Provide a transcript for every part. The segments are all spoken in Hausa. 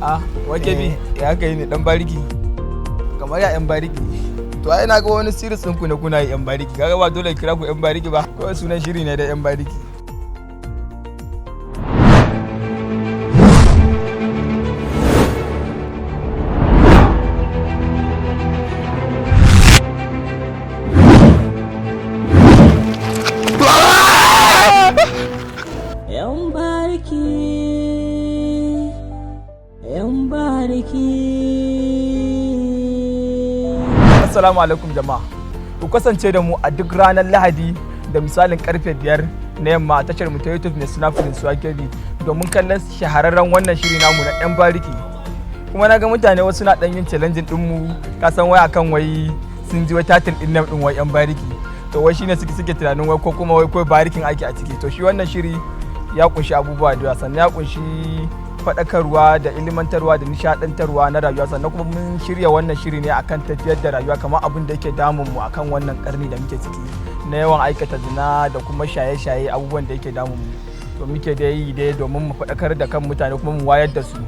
Ah, wake bi ya kai ne dan bariki. Kamar ya yan bariki. To ai na ga wani series ɗinku na kuna yi yan bariki. Kaga ba dole kira ku yan bariki ba. Kawai sunan shiri ne da yan bariki. Yan bariki, yan bariki. Assalamu alaikum jama'a. Ku kasance da mu a duk ranar Lahadi da misalin karfe 5 na yamma a tashar mu ta YouTube mai suna Prince Wakebi domin kallon shahararren wannan shiri namu na 'yan bariki. Kuma na ga mutane wasu na ɗan yin challenging ɗin mu, ka san wai akan wai sun ji wai title ɗin nan ɗin wai 'yan bariki. To wai shine suke tunanin wai ko kuma wai ko barikin ake a ciki. To shi wannan shiri ya kunshi abubuwa da yawa, sannan ya kunshi faɗakarwa da ilimantarwa da nishaɗantarwa na rayuwa, sannan kuma mun shirya wannan shiri ne akan tafiyar da rayuwa kamar abin da yake damun mu akan wannan karni da muke ciki na yawan aikata zina da kuma shaye-shaye, abubuwan da yake damun mu. To muke da yi dai domin mu faɗakar da kan mutane kuma mu wayar da su.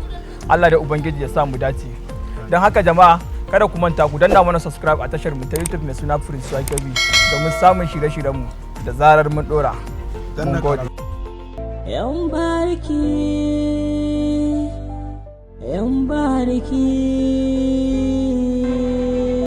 Allah da Ubangiji ya sa mu dace. Don haka jama'a, kada ku manta ku danna mana subscribe a tashar mu ta YouTube mai suna Prince Wakebi domin samun shirye-shiryen mu da zarar mun dora. Mun gode. Yan bariki, yan bariki.